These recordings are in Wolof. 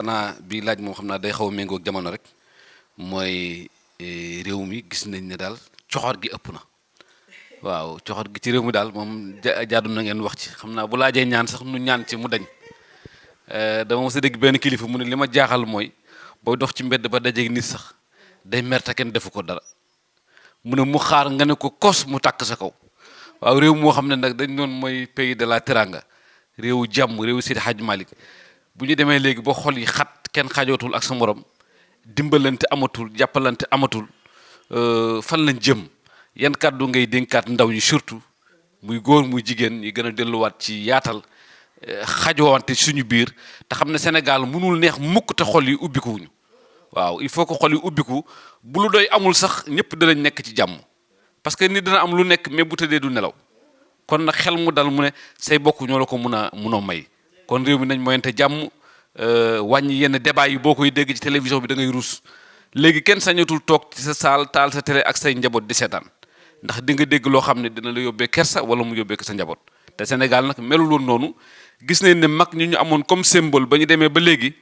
xanaa bii laaj moom xam naa day xaw a méngoo ak jamono rek mooy réew mi gis nañ ne daal coxor gi ëpp na waaw coxor gi ci réew mi daal moom jaadu na ngeen wax ci xam naa bu laajee ñaan sax nu ñaan ci mu dañ dama mos a dégg benn kilifa mu ne li ma jaaxal mooy booy dox ci mbedd ba dajeeg nit sax day mer te kenn defu ko dara mu ne mu xaar nga ne ko kos mu tàkk sa kaw waaw réew moo xam ne nag dañ doon mooy pays de la teranga réewu jàmm réewu Seydi Hadj Malick bu ñu demee léegi ba xol yi xat kenn xajootul ak sa morom dimbalante amatul jàppalante amatul fan lañ jëm yan kàddu ngay dénkaat ndaw ñi surtout muy góor muy jigéen ñi gën a delluwaat ci yaatal xajoowante suñu biir te xam ne Sénégal mënul neex mukk te xol yi ubbiku wuñu waaw il faut que xol yi ubbiku bu lu doy amul sax ñëpp danañ nekk ci jàmm parce que nit dana am lu nekk mais bu tëddee du nelaw kon nag xel mu dal mu ne say bokk ñoo la ko mun a may kon réew mi nañ moyante jàmm wàññi yenn débat yi boo koy dégg ci télévision bi da ngay ruus léegi kenn sañatul toog ci sa saal taal sa télé ak say njaboot di seetaan ndax di nga dégg loo xam ne dina la yóbbee kersa wala mu yóbbee ko sa njaboot te Sénégal nag melul woon noonu gis nañ ne mag ñi ñu amoon comme symbole ba ñu demee ba léegi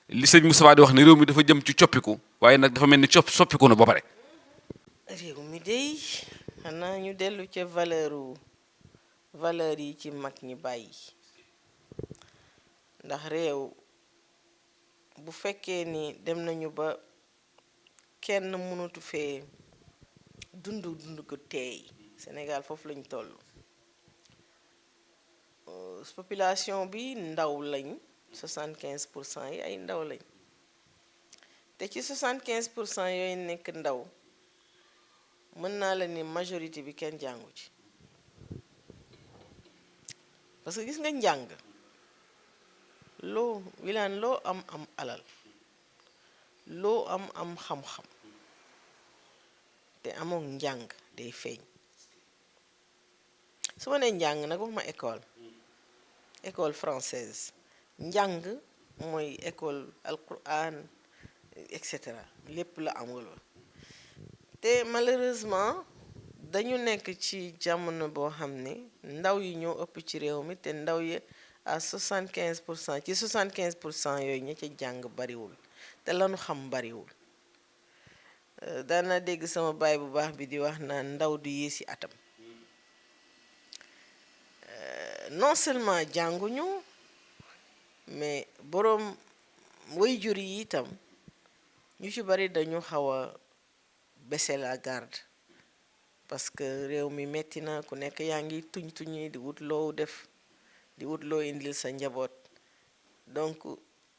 li sëñ Moustapha di wax ne réew mi dafa jëm ci coppiku waaye nag dafa mel ni soppiku na ba pare. réew mi dey xanaa ñu dellu ca valeur yi ci mag ñi bàyyi ndax réew bu fekkee ni dem nañu ba kenn mënatu fee dund ko teey Sénégal foofu lañ toll population bi ndaw lañ 75% yi ay ndaw lañ te ci 75% yooyu nekk ndaw mën naa la ni majorité bi kenn jàngu ci parce que gis nga njàng loo wilaan loo am alal loo am xam-xam te amoon njàng day feeñ su ma nee njàng nag wax ma école française njàng mooy école alquran et cetera lépp la amul te malheureusement dañu nekk ci jamono boo xam ne ndaw yi ñoo ëpp ci réew mi te ndaw yi à 75% ci 75% yooyu ña ca jàng bariwul te lanu xam bariwul daana dégg sama baay bu baax bi di wax naan ndaw du yéesi atam non seulement jànguñu mais boroom waajur yi itam ñu ci bari dañu xaw a baisser la garde parce que réew mi metti na ku nekk yaa ngi tuñi di wut loo def di wut loo indil sa njaboot donc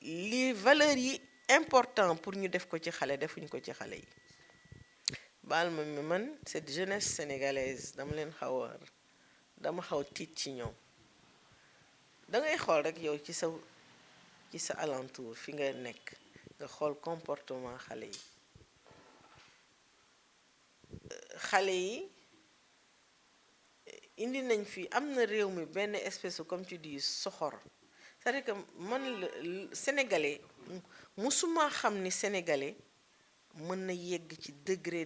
li valeur yi important pour ñu def ko ci xale defuñ ko ci xale yi baal ma mi man cette jeunesse sénégalaise dama xaw tiit ci ñoom dangay xool rek yow ci sa alentour fi nga nekk nga xool comportement xale yi indi nañ fi am na réew mi benn espèce comme tu dis soxor c'est-à-dire que man la sénégalais musuma xam ni sénégalais mën na yegg ci degré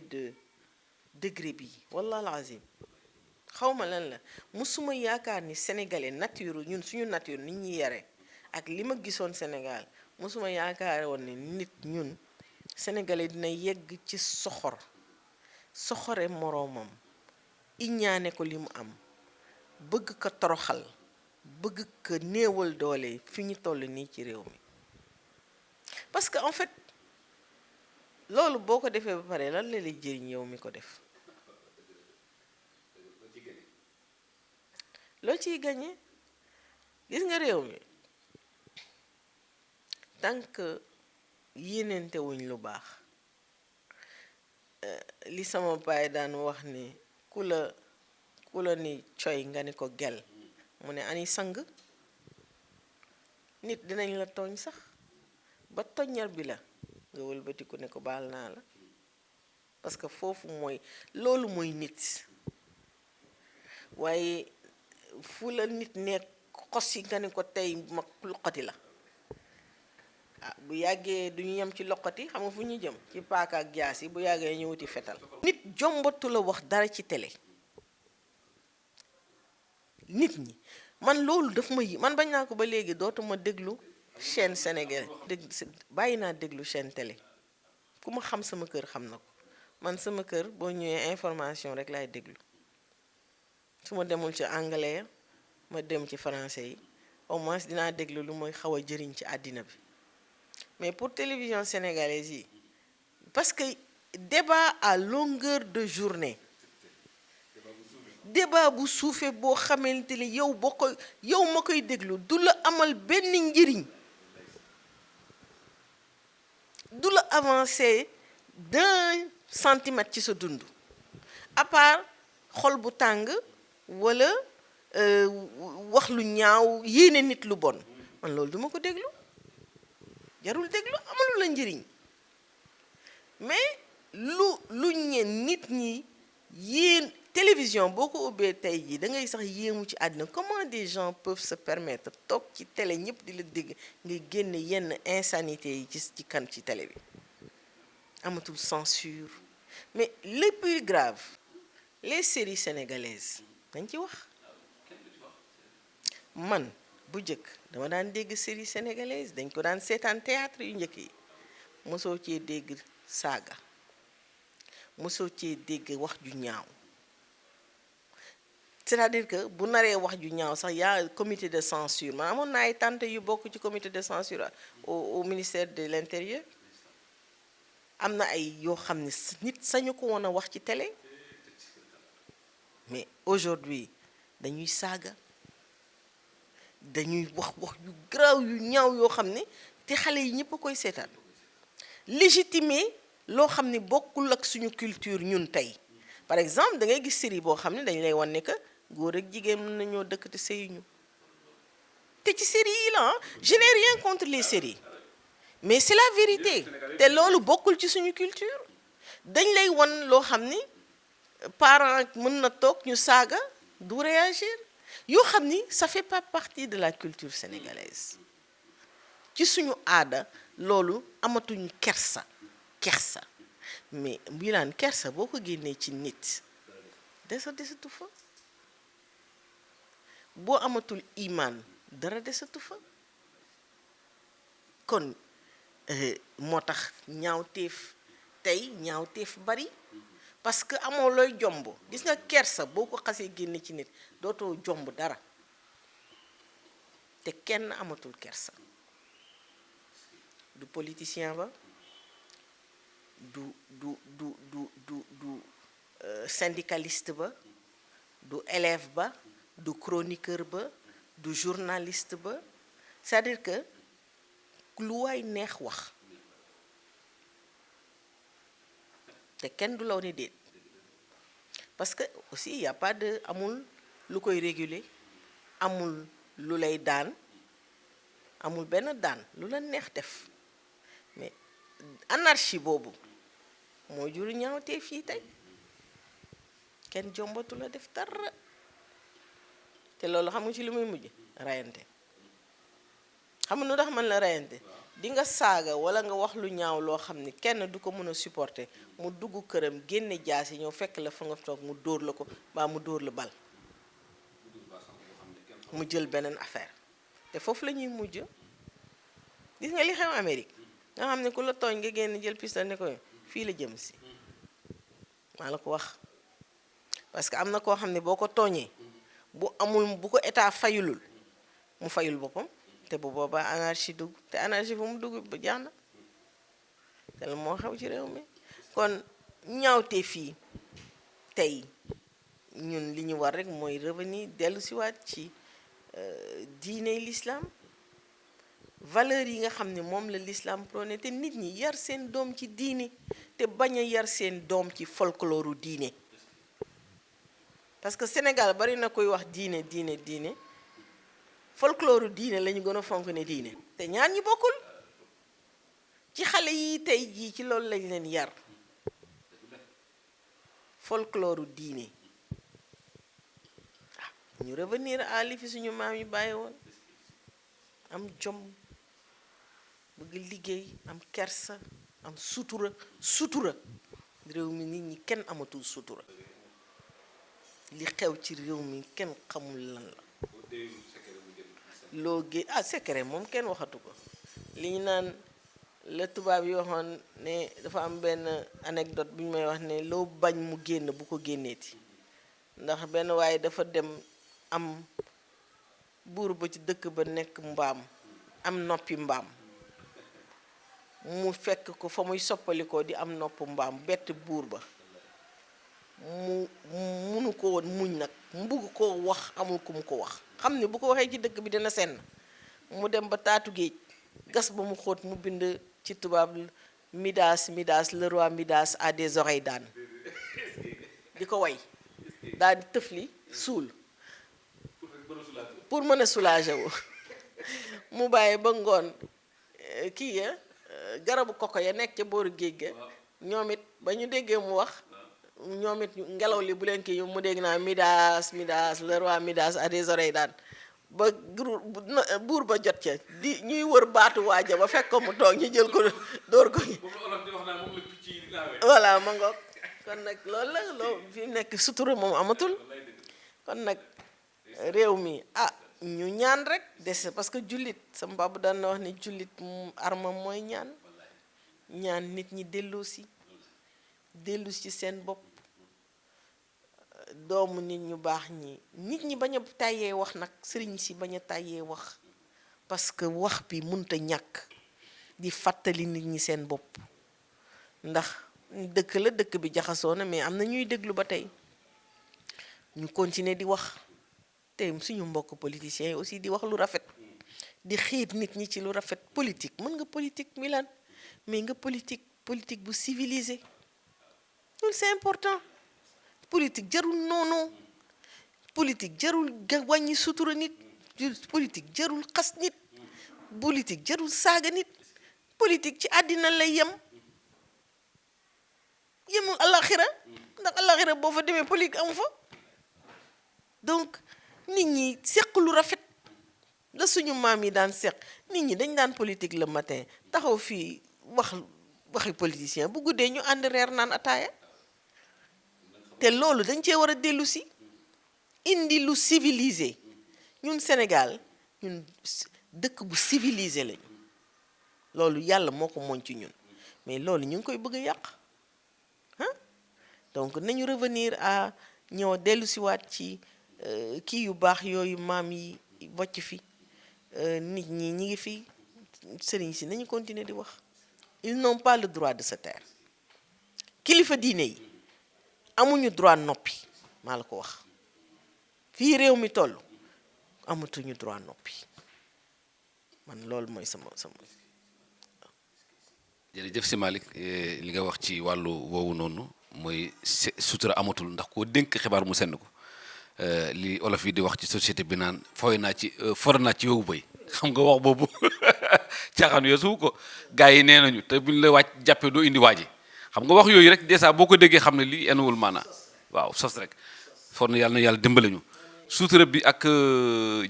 bi walla lazim xawma lan la musuma yaakaar ni sénégalais nature ñun suñu nature nit ñi yare ak li ma gisoon Sénégal musuma yaakaar woon ni nit ñun sénégalais dina yegg ci soxore moroomam iñaane ko li mu am bëgg ko toroxal bëgg ko néewal doole fi ñu toll nii ci réew mi parce que en fait loolu boo ko defee ba pare lan la lay jëriñ yow mi ko def loo ciy gañe gis nga réew mi tant que yéenente wuñ lu baax li sama baay daan wax ni ku la ni coy nga ni ko gel mu ne ani sang nit dinañ la tooñ sax ba toññar bi la nga wëlbatiku ne ko baal naa la parce que foofu loolu mooy nit waaye fu la nit nekk xos yi nga ne ko tey ma loqati la bu yàggee duñu yem ci loqati xam nga fu ñu jëm ci paaka ak jaas yi bu yàggee ñu wuti fetal nit jombatu la wax dara ci télé nit ñi man loolu daf man bañ naa ko ba léegi dootuma déglu chaîne sénégalais bàyyi naa déglu chaîne télé ku ma xam sama kër xam na ko man sama kër boo ñëwee information rek laay déglu su ma demul ci anglais ya ma dem ci français yi au moins dinaa déglu lu mooy xaw a jëriñ ci àddina bi mais pour télévision sénégalaise yi parce que débat à longueur de journée débat bu suufee boo xamante ni yow ma koy déglu du la amal benn njëriñ du la avancer d'un centimètre ci sa dund à part xol bu tàng wala wax lu ñaaw yéene nit lu bon man loolu duma ko déglu jarul déglu amalu la njëriñ mais lu ñeen nit ñi yéen télévision boo ko ubbee tey jii da ngay sax yéemu ci àddina comment des gens peuvent se permettre toog ci télé ñëpp di la dégg ngay génne yenn insanité yi ci kan ci télé bi amatul censure mais le plus grave les séries sénégalaises dañ ci wax man bu njëkk dama daan dégg série sénégalaise dañ ko daan seetaan théâtre yu njëkk yi mosoo cee dégg saaga mosoo cee dégg wax ju ñaaw c'est-à-dire que bu naree wax ju ñaaw sax yaa comité de censure man amoon na ay tante yu bokk ci comité de censure au ministère de l'intérieur am na ay yoo xam ne nit sañu ko woon a wax ci télé mais aujourd'hui dañuy saaga dañuy wax yu garaaw yu ñaaw yoo xam ne te xale yi ñëpp a koy seetaan légitimer loo xam ne bokkul ak suñu culture ñun tey par exemple da ngay gis série boo xam ne dañ lay wan ne que góor ak jigéen mën nañoo dëkk te sëyuñu te ci série yi la je n'ai rien contre les séries mais c'est la vérité te loolu bokkul ci suñu culture dañ lay wan loo xam ni parent mën na toog ñu saaga du réagir yoo xam ni ça fait pas partie de la culture sénégalaise ci suñu aada loolu amatuñu kersa mais mbi naan kersa boo ko génnee ci nit desatu fa boo amatul imaan dara desatu fa kon moo tax ñaawteef bari parce que amoo looy jomb gis nga kersa boo ko xasee génne ci nit dootoo jomb dara te kenn amatul kersa du politicien ba du syndicaliste ba du élève ba du chroniqueur ba du journaliste ba c'est-à-dire que lu waay neex wax te kenn du law ni déet parce que aussi y a pas de amul lu koy réguler amul lu lay daan amul benn daan lu la neex def mais anarchie boobu moo jur ñaawtee fii tey kenn jombatu la def dara te loolu xam nga ci li muy mujj rayante xam nga nu tax man la rayante di nga saaga wala nga wax lu ñaaw loo xam ni kenn du ko mën a supporter mu dugg këram génne jaas yi ñëw fekk la fa nga toog mu dóor la ko baa mu dóor la bal mu jël beneen affaire te foofu la ñuy mujj gis nga li xew Amérique nga xam ne ku la tooñ nga génn jël pistolet ne ko fii la jëm si maa la ko wax parce que am na koo xam ne boo ko tooñee bu ko état fayulul mu fayul boppam te bu boobaa anarchie dugg te anarchie fu mu dugg ba jeex na te la moo xew ci réew mi kon ñaawte fii tey ñun li ñu war rek mooy revenir dellu siwaat ci diine l'islam valeur yi nga xam ne moom la l'islam prôné te nit ñi yar seen doom ci diine te bañ a yar seen doom ci folklore diine parce que Sénégal bari na koy wax diine folklore diine la ñu gën a fonk ne diine te ñaar ñi bokkul ci xale yi tey jii ci loolu lañ leen yar folklore diine ñu revenir à li fi suñu maam yi bàyyi woon am jom bëgg liggéey am kersa am sutura réew mi nit ñi kenn amatul sutura li xew ci réew mi kenn xamul lan la loo gé secret moom kenn waxatu ko li ñu naan la tubaab yi waxoon ne dafa am benn anecdote bu ñu may wax ne loo bañ mu génn bu ko génneeti ndax benn waaye dafa dem am buur ba ci dëkk ba nekk mbaam am noppi mbaam mu fekk ko fa muy soppalikoo di am nopp mbaam bett buur ba mu munu ko woon muñ nag mu bugg koo wax amul ku mu ko wax xam ne bu ko waxee ci dëkk bi dina senn mu dem ba taatu géej gas ba mu xóot mu bind ci tubaab Midas Midas le roi Midas a des oreilles d'âne di ko way daal di tëfli suul pour mën a soulager wu mu bàyyi ba ngoon kii ya garabu koko ya nekk ca booru géej ga ñoom it ba ñu déggee mu wax ñoom it ngelaw li bu leen kii mu dégg naa Midas Midas le roi Midas a des oreilles d'âne ba buur ba jot ca di ñuy wër baatu waaja ba fekk ko mu toog ñu jël ko dóor ko voilà ma ngoog kon nag loolu la loo fi nekk sutura moom amatul kon nag réew mi ñu ñaan rek des parce que jullit sama babu daan na wax ne jullit armam mooy ñaan nit ñi dellusi ci seen bopp doomu nit ñu baax ñi nit ñi bañ a tàyyee wax nag sëriñ si bañ a tàyyee wax parce que wax bi munta ñàkk di fàttali nit ñi seen bopp ndax dëkk bi jaxasoo na mais am na ñuy déglu ba tey ñu continuer di wax te suñu mbokk politiciens yi aussi di wax lu rafet di xiit nit ñi ci lu rafet politique mën nga politique Milan mais nga politique bu civilisé loolu c'est important politique jarul noonu politique jarul wàññi sutura nit politique jarul xas nit politique jarul saaga nit politique ci àddina lay yemul alaxira ndax alaxira boo fa demee politique amu fa donc nit ñi seq lu rafet la suñu maam yi daan seq nit ñi dañ daan politique le matin taxaw fii waxi politicien bu guddee ñu ànd reer naan ataaya te loolu dañ cee war a dellu si indi lu civilisé ñun Sénégal ñun dëkk bu civilisé lañu loolu yàlla moo ko moñ ci ñun mais loolu ñu ngi koy bëgg a yàq donc nañu revenir à ñoo dellu si waat ci kii yu baax yooyu maam yi wàcc fi nit ñi ñi ngi fi sëriñ si nañu continuer di wax ils n'ont pas le droit de se taire kilifa diine yi amuñu droit noppi maa la ko wax fii réew mi toll amatuñu droit noppi man loolu mooy sama jërëjëf si Malick li nga wax ci wàllu woowu noonu mooy sutura amatul ndax koo dénk xibaar mu senn ko li olof yi di wax ci société bi naan for naa ci yowu bay xam nga wax boobu caaxaan yooyu su ko gars yi nee nañu te buñ la wàcc jàppee doo indi waaji xam nga wax yooyu rek dèjà boo ko déggee xam ne lii enuwul maanaa waaw sos rek for na yàlla dimbale ñu sutura bi ak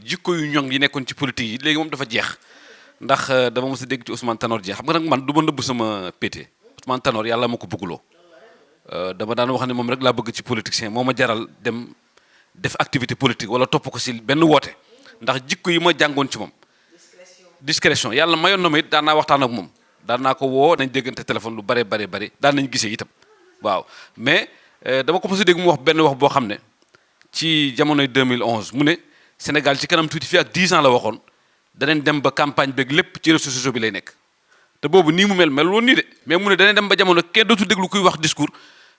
jikko yu ñoŋ yi nekkoon ci politique yi léegi moom dafa jeex ndax dama mos a dégg ci Ousmane Tanor Dieng xam nga nag man du ma nëbb sama pété Ousmane Tanor yàlla ma ko bëgguloo dama daan wax ne moom rek laa bëgg ci politicien moo ma jaral dem def activité politique wala topp ko si benn woote ndax jikko yi ma jàngoon ci moom discrétion yàlla mayoon na ma it daan naa waxtaan ak moom daan naa ko woo nañ déggante téléphone lu bare daan nañ gisee itam waaw mais dama ko mos a dégg mu wax benn wax boo xam ne ci jamonoy 2011 mu ne Sénégal ci kanam tuuti fii ak 10 ans la waxoon danañ dem ba campagne beeg lépp ci réseaux sociaux bi lay nekk te boobu nii mu mel woon nii de mais mu ne danañ dem ba jamono kenn dootu déglu kuy wax discours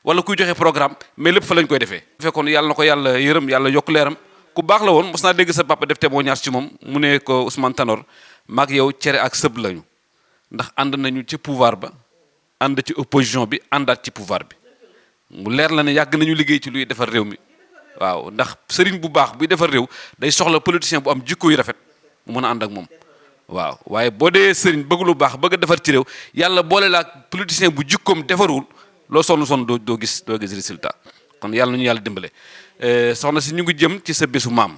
wala kuy joxe programme mais lépp fa lañ koy defee. bu fekkoon yàlla na ko yàlla yërëm yàlla yokk leeram ku baax la woon mos naa dégg sa papa def témoignage ci moom mu ne ko Ousmane Tanor maag yow cere ak sëb lañu ndax ànd nañu ci pouvoir ba ànd ci opposition bi àndaat ci pouvoir bi mu leer la ne yàgg nañu liggéey ci luy defar réew mi waaw ndax sëriñ bu baax buy defar réew day soxla politicien bu am jikko yu rafet mu mën a ànd ak moom waaw waaye boo dee sëriñ bëgg lu baax bëgg a defar ci réew yàlla boole la ak politicien bu jikkoom defarul loo sonn doo gis résultat kon yàlla nañu yàlla dimbale soxna si ñu ngi jëm ci sa bésu maam